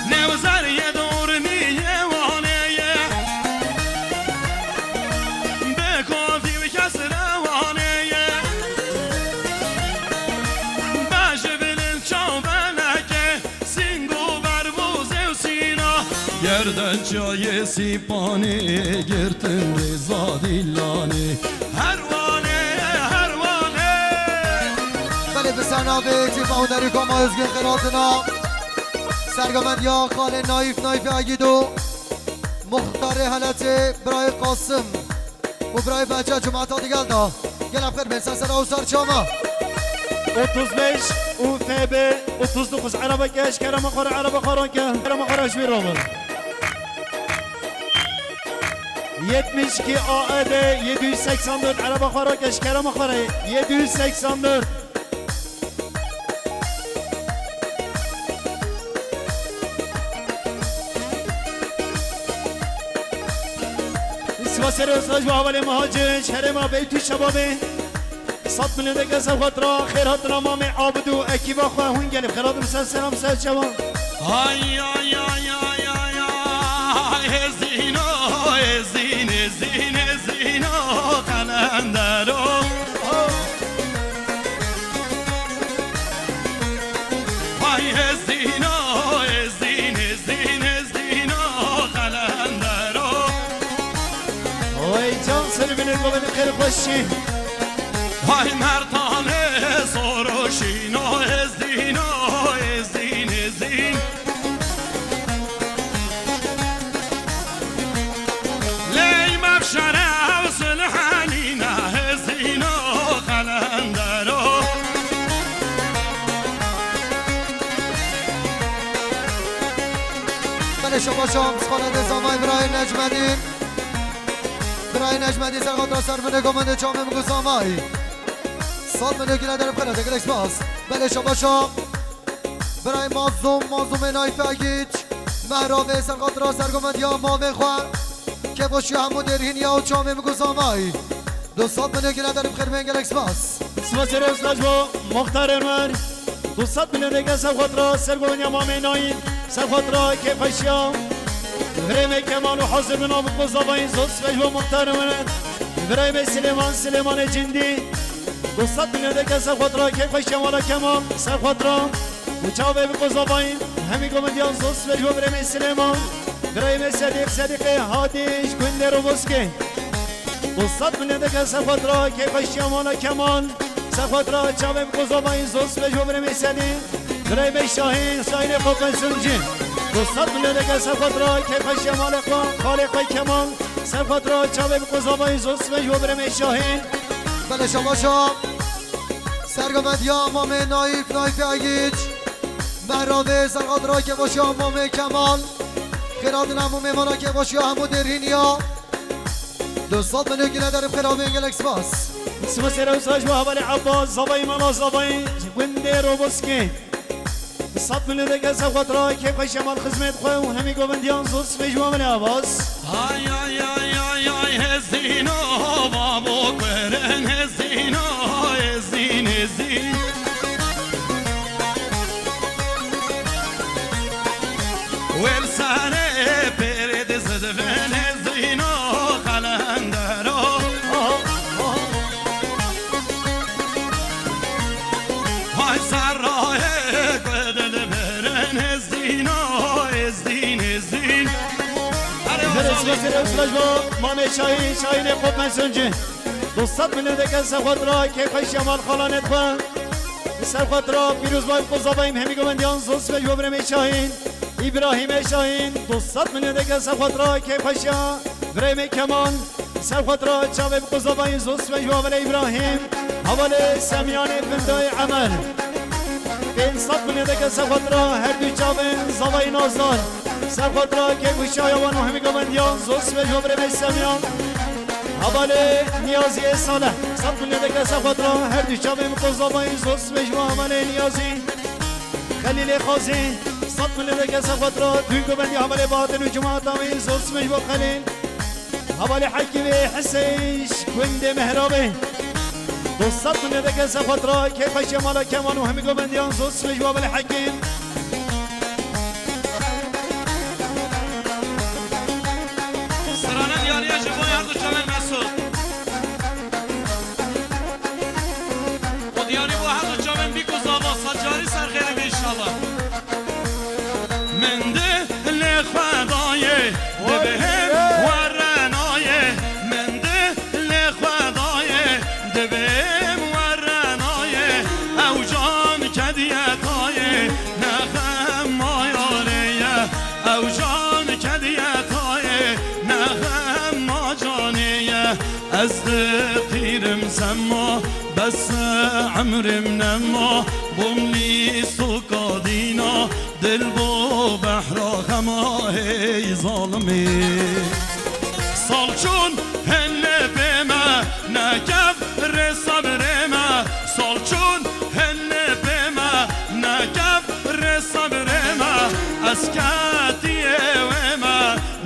Newzer ye dormî ye wane ye. Bi kofî û kes re wane ye. Bej bilind çaw beneke. Sîng û bervozê û sîna. Gerden çayê Sîpanê, girtin rêza dîlanê. Her wane, her wane. Belê bi ser navê tîma hunerî Koma Özgün Xêratina. Sergovendiya Xalê Naîf, Naîfê Egîdo. Muxtarê Heletê, birayê Qasim. û birayê Beca cumata digel da. Gel em xêr bên ser sera û ser çava. Otuz beş U F B otuz dokuz araba keş, kerema xwe re, araba xwe roke, kerema xwe re ji wî robin. Yetmiş iki A E D yedi yüz seksen dört araba xwe roke, kerema xwe re yedi yüz seksen dört. Sivasê re saj bo hevalê Mihacir, şerê me Beytû Şebabê. Sed milyon deke ser xwe tira, xêr hatina mamê Abid û ekîba xwe hûn gelî. Xêr hatin ser selam ser çawa. Ay, ay, ay, ay, ay, ay, Hêzîno, Hêzîn, Hêzîn, Hêzîno, Qelendero. Vay Hêzîno, Hêzîn, Hêzîn, Hêzîno, Qelendero. Vay can ser binê govendê xêr xweşî. Vay Mertanê Soroşîno, Hêzîno, Hêzîn, Hêzîn. Ley mevşere ew silhenîne hezîno qelendero. Belê şabaşa, psixanedê zamay birayê Necmedîn. Birayê Necmedîn ser xatra ser binê gomendê çamê min ku zamay. Sal binê gile derib xire de gelek spas. Belê şabaşa. Birayê Mazlûm, Mazlûmê Nayfe Egîç, Mehrabê ser xatira sergovendiya mavê xwe, kêfxweşiya hemû dêrhîniya û çamê min ku zamay. Du sed milyon gile derib xêr bên gelek spas. Spas ê rêz ji bo muxtarên me. Du sed milyon deke ser xatira sergovendiya mamê Nayî, ser xatira kêfxweşiya. Virê me Kemal û hazir bin abik bo zavayî zor spas ji bo muxtarên me. Virê me Silêman, Silêmanê Cindî. Du sed milyon deke ser xatira kêfxweşiya mala Kemal, ser xatira. Û çavê bi qozavayî hemî gomendiyan zor sibê ji bo birê me Silêman, birayê me Sedîq, Sedîqê Hadî ji gundê Roboskê. Du sed milyon deke ser xatira kêfxweşiya mala Kemal, Sefatra çavê bi qozavayî zos ve jo birê Meyselî. Birê Mey Şahîn, Şahînê xwe pensoncî. Dostat milleteke Sefatra, keyfa şemalê xwe, xalê xwe Kemal. Sefatra çavê bi qozavayî zos ve jo birê Mey Şahîn. Bele şabaşa. Serga Medya, Mamê Naif, Naif Agiç. Mehravê Serxatra, keyfa şa Mamê Kemal. Xêradin hemû mêmana, keyfa şa hemû dêrhîniya. Du sed milyon gile derib xêra bê, gelek spas. Sima sera usaj ve hevalê Abbas, zavayî mala zavayî, gundê Roboskê. Sed milyon deke Sefatra, keyfa şemal xizmet xwe û hemî govindiyan zor sibê ji we mele Abbas. Ay, ay, ay, ay, ay, hezîno, babo kurin hezîno, hezîn, hezîn. Wel serê pêrê dizidvin hezîno qelendero. Hay serrayê ku dilbirin hezîno, hezîn, hezîn. Erê Azadî. Sibasê rewsila ji bo Mamê Şahîn, Şahînê xwe pensoncî. Du sed milyon deke Sefatra, keyfa şemal xalanê xwe. Sefatra, pîrozbay, qozavayî hemî govindiyan zor sibê ji bo birê Mey Şahîn, Îbrahîmê Şahîn, du sed milyon deke Sefatra, keyfa şa birê Mey Kemal. Sefatra, çavê bi qozavayî zor sibê ji bo hevalê Îbrahîm, hevalê Semyanê Findayê Emel. Pênc sed milyon deke Sefatra, her du çavên zavayî Nazar. Sefatra, keyfa şa wan û hemî govindiyan zor sibê ji bo birê Mey Semyan. Hevalê Niyaziyê Saleh, sed milyon deke Sefatra, her du çavên bi qozavayî zor sibê ji bo hevalê Niyazî. Xelîlê Xazî, sed milyon deke Sefatra, du govindiya hevalê Bahatin û cemaata wî zor sibê ji bo Xelîl. Hevalê Hekîmê Hiseyş, gundê Mehrabê. Du sed milyon deke Sefatra, keyfa şemala Kemal û hemî govindiyan zor sibê ji bo hevalê Hekîm. Sirane diyariye ji bo her du çavên Mesûd. Û diyarî bo her du çavên Bîk û Zava, sed carî ser xêrê be înşallah. Min di lê xwe dayê, dibihim werenayê. Min di lê xwe dayê, dibihim werenayê. Ew can kediye tayê, ne xem mayarê ye. Ew can kediye tayê, ne xem macanê ye. Ez diqîrim sema, bes emrim nema. Bom lî soka dîna, dil bo behra xema hey zalimê. Sal çûn hene pê me, ne kev rê sebrê me. Sal çûn hene pê me, ne kev rê sebrê me. Ez ketiyê wê me,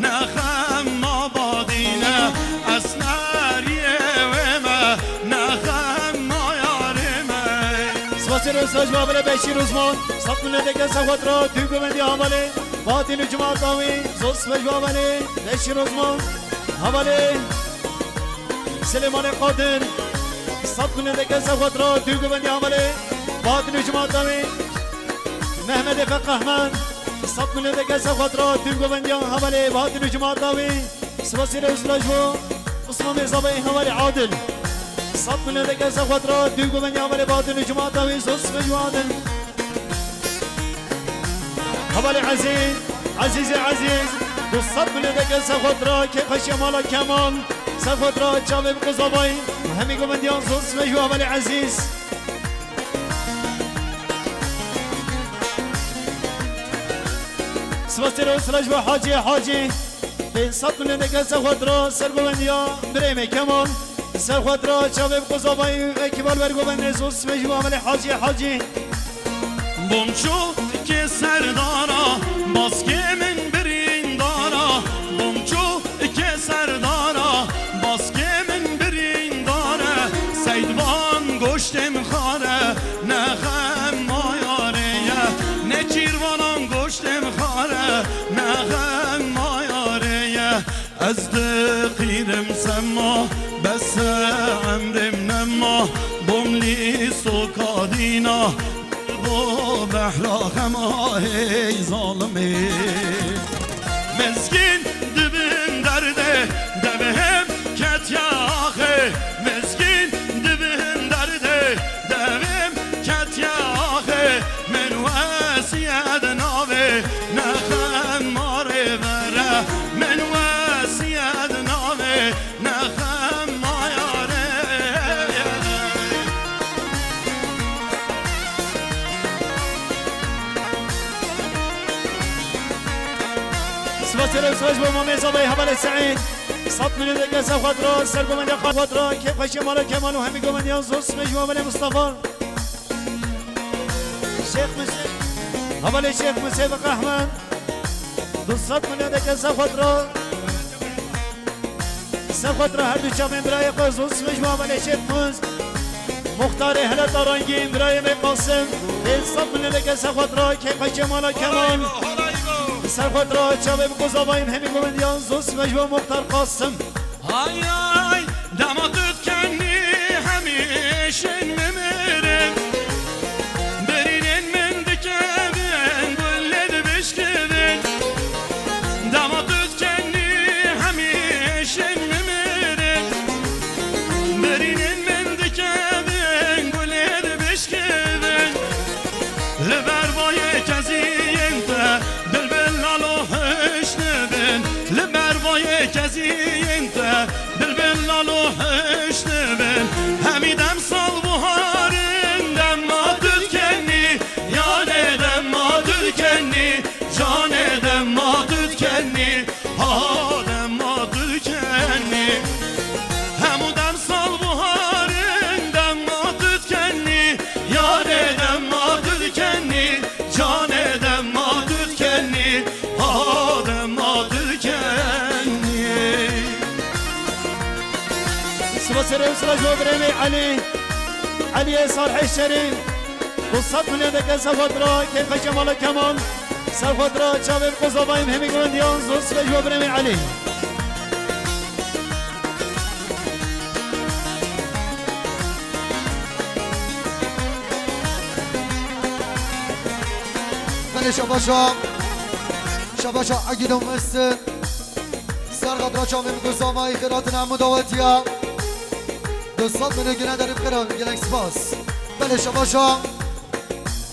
ne xem mabadîne. Ez neriyê wê me, ne xem mayarê me. Spasê rosaj babele Beşîr Uzman, sed milyon deke Sefatra, du govindiya hevalê Bahatîn û cemaata wî, zor sibê ji bo hevalê Beşîr Uzman, hevalê Silêmanê Qadir, sed milyon deke Sefatra, du govindiya hevalê Bahatîn û cemaata wî, Mehmedê Feqehmend, sed milyon deke Sefatra, du govindiya hevalê Bahatîn û cemaata wî, sibasê rosaj ji bo Usman Mêzabê hevalê Adil, sed milyon deke Sefatra, du govindiya hevalê Bahatîn û cemaata wî, zor sibê ji bo Adil. Hevalê Ezîz, Ezîzê Ezîz, du sed milyon deke Sefatra, keyfa şemala Kemal, Sefatra, çavê bi qozavayî, hemî govindiyan zor sibê ji bo hevalê Ezîz. Sibasê rosaj ji bo Hacî, Hacî, pênc sed milyon deke Sefatra, ser govindiya birê me Kemal. Ser xwe dira çavê bi qozavayî wekî bal wer govendê zor sibê ji bo hevalê Hacî, Hacî. Bomçûkê serdara, baskê min birîndara. Bomçûkê serdara, baskê min birîndare. Seydvan goştê min xare, ne xem mayarê ye. Nêçîrvanan goştê min xare, ne xem mayarê ye. Ez diqîrim sema, bes emrê min nema, bom lî soka dîna, bo behra xema hey zalimê. Mezgîn dibin derdê, devhem ketiya axê, mezgîn dibin derdê, Nexem marê vere, min wesiyet navê, nexem mayarê. Sibasê re sibas bo Mamê Zavayê Hevalê Seîd. Sed milyon deke ser xwe dira, ser gomendiya xwe dira, kêf xweşiya mala Kemal û hemî gomendiyan zor sibê ji Hevalê Mustafa. Şêx Musê, Hevalê Şêx Musê Bik Ehmed. Du sed milyon deke ser xwe dira. Ser xwe dira her du çavên birayê xwe zor sibê ji Hevalê Şêx Mus. Muxtarê Heleta Rengîn, birayê me Qasim, pênc sed milyon deke ser xwe dira, kêf xweşiya mala Kemal. Ser xwe dira çavê bi qozavayên hemî gomendiyan zor sibê ji bo Muxtar Qasim. Hay hay, dema tu dikenî hemîşin mimirin. Birînên min dikevin, gulê dibişkivin. Dema tu dikenî hemîşin mimirin. Birînên min dikevin, gulê dibişkivin. Li ber vayê keziyên te bilbil lalo hişnibin. Li ber vayê keziyên te bilbil lalo hişnibin. Hemî dem sal buharin, dema tu dikenî, yarê dema tu dikenî, canê dema tu dikenî. Ha dema tu dikenî. Hemû dem sal buharin, dema tu dikenî. Yarê dema tu dikenî, canê dema tu dikenî. Ha dema tu dikenî. Sibasê re sibas bo birê me Elî. Eliyê Sarhê Şerîf. Du sed milyon deke ser xwe dira, kêf xweşiya mala Kemal. Ser xwe dira çavê bi qozavayên hemî gomendiyan zor sibê ji bo birê me Elî. Belê şabaşa. Şabaşa Egîd û Mestin. Ser xwe dira çavê bi qozavayê xêratin hemû dawetiya. Du sed milyon gine derî bi xêra gelek spas. Belê şabaşa.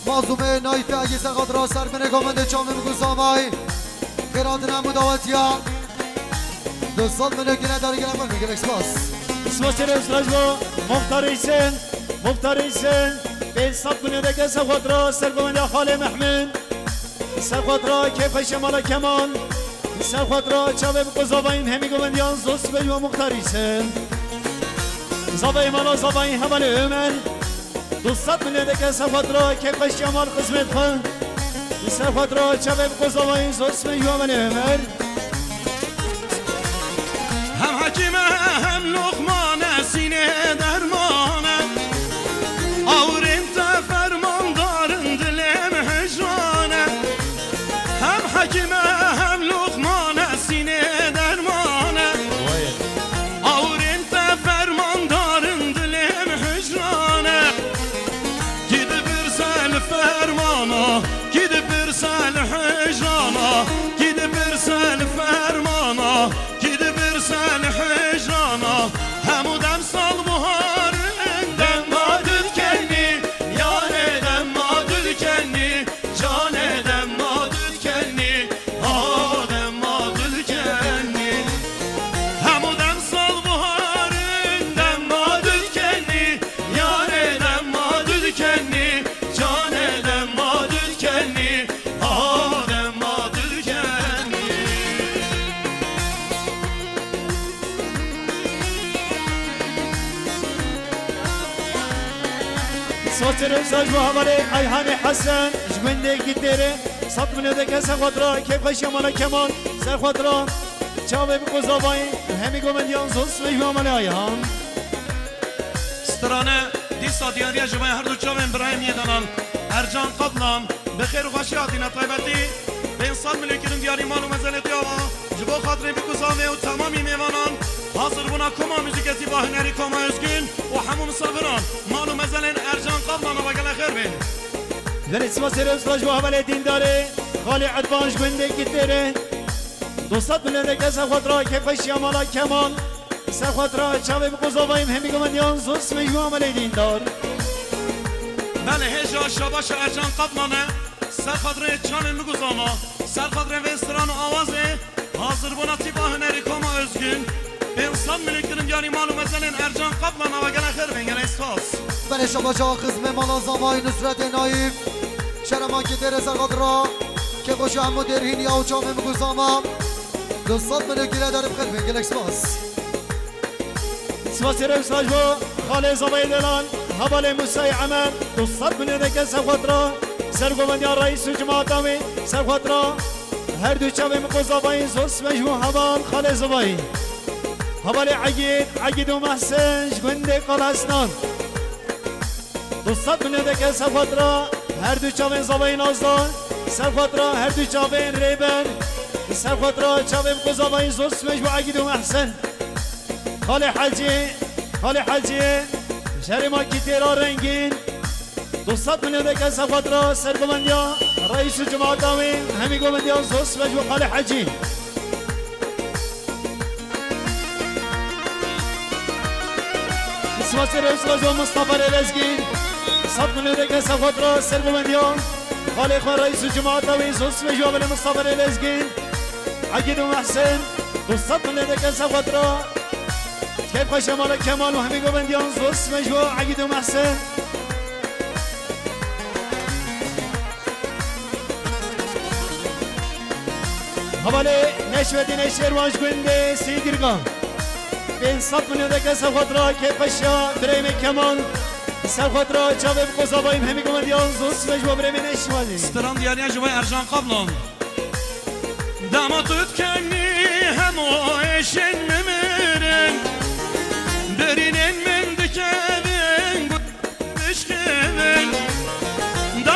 Mazlûmê Nayfê Egîd ser xwe dira ser binê komendê çavê bi qozavayê. Xêratin hemû dawetiya. Du sed milyon gine derî gelek, gelek spas. Spas çêre spas bo Muxtar Hîsen. Muxtar Hîsen. Pênc sed milyon deke ser xwe dira ser gomendiya Xalê Mehmed. Ser xwe dira kêf xweşiya mala Kemal. Ser xwe dira çavê bi qozavayên hemî gomendiyan zor sibê ji bo Muxtar Hîsen. Zavayê mala zavayên Hevalê Omer. Du sed milyon deke ser xwe dira kêf xweşiya mal xizmet xwe. Ser xwe dira çavê bi qozavayên zor sibê ji bo Hevalê Omer. Hem hekîm e, hem Luqman e, sînê derman e. Awirên te fermandar in, dilê min hicran e. Hem hekîm e, hem Luqman e, sînê derman e. Awirên te fermandar in, dilê min hicran e. Kî dipirse li fermana, kî dipirse li hicrana, kî dipirse li fermana, kî dipirse li hicrana. Hemû dem sal buharin, dema tu dikenî, yarê dema tu dikenî, canê dema tu dikenî, ha dema tu dikenî. Hemû dem sal buharin, dema tu dikenî, yarê dema tu dikenî, canê dema tu dikenî, ha dema tu dikenî. Saz çêre saz bo hevalê Eyhanê Hesen, ji gundê Gitêrê, sed milyon deke ser xwe dira, kêf xweşiya mala Kemal, ser xwe dira, çavê bi qozavayê, hemî gomendiyan zor sibê ji bo hevalê Eyhan. Strane, dîsa diyariya ji vay her du çavên birayên yê danan, Ercan Qadlan, bi xêr û xweşî hatîne taybetî, pênc sed milyon kirin diyarî mal û mezelê te ava, ji bo xatirê Bîk û Zavê û temamî mêvanan, hazir bûna koma muzîketî ba hunerî Koma Özgün û hemû misafiran, mal û mezelên Ercan Qadlan ava gelek xêr bên. Verê sima serê usra ji bo hevalê dîndarê, xalê Edvan ji gundê Gitêrê. Du sed milyon deke ser xwe dira, kêf xweşiya mala Kemal. Ser xwe dira, çavê bi qozavayê hemî gomendiyan zor sibê ji bo hevalê dîndar. Belê hêja şabaşa Ercan Qadlan e. Ser xatirê çavên min ku zava, ser xatirê vê stran û awazê, hazirbûna tîpa hunerî Koma Özgün, pênc sed milyon kirin diyarî mal û mezelên Ercan Kaplan ava gele xêr bên, gelek spas. Belê şaba çawa xizmê mala zavayî Nusretê Naîf. Şerema ki têrê ser xatira. Kêfxweşiya hemû dêrhîn ya û çavên min ku zava. Du sed milyon gire derib xêr bên, gelek spas. Spasê re wisa ji bo xalê zavayê delal, hevalê Musayê Emer, du sed milyon deke ser xatira, ser govendiya reîs û cemaata wê, ser xatira her du çavê min ku zavayî zor sibê ji bo heval xalê zavayî. Hevalê Egîd, Egîd û Mehsin ji gundê Qalesnan. Du sed milyon deke ser xatira her du çavên zavayî Nazda, ser xatira her du çavên Rêber, ser xatira çavên ku zavayî zor sibê ji bo Egîd û Mehsin. Xalê Hecî, Xalê Hecî, şerê ma kî têra rengîn. Du sed milyon deke ser xatira sergovendiya reîs û cemaata wê, hemî govendiya zor sibê ji bo Xalê Hecî. Spasê re wisa ji bo Mistefa Rêlezgîn. Sed milyon deke ser xatira sergovendiya xalê xwe reîs û cemaata wê zor sibê ji bo belê Mistefa Rêlezgîn. Egîd û Mehsin, du sed milyon deke ser xatira. Keyf xweşe mala Kemal û hemî govendiyan zor sibê ji bo Egîd û Mehsin. Hevalê Neşvedînê Şêrwan ji gundê Sîgirgan. Pênc sed milyon deke ser xatira kêfxweşiya birêmê Kemal. Ser xatira çavê bi qozavayî hemî govendiyan zor sibê ji bo birêmê Neşvedî. Stran diyariya ji bo Ercan Kaplan. Dama tu dikin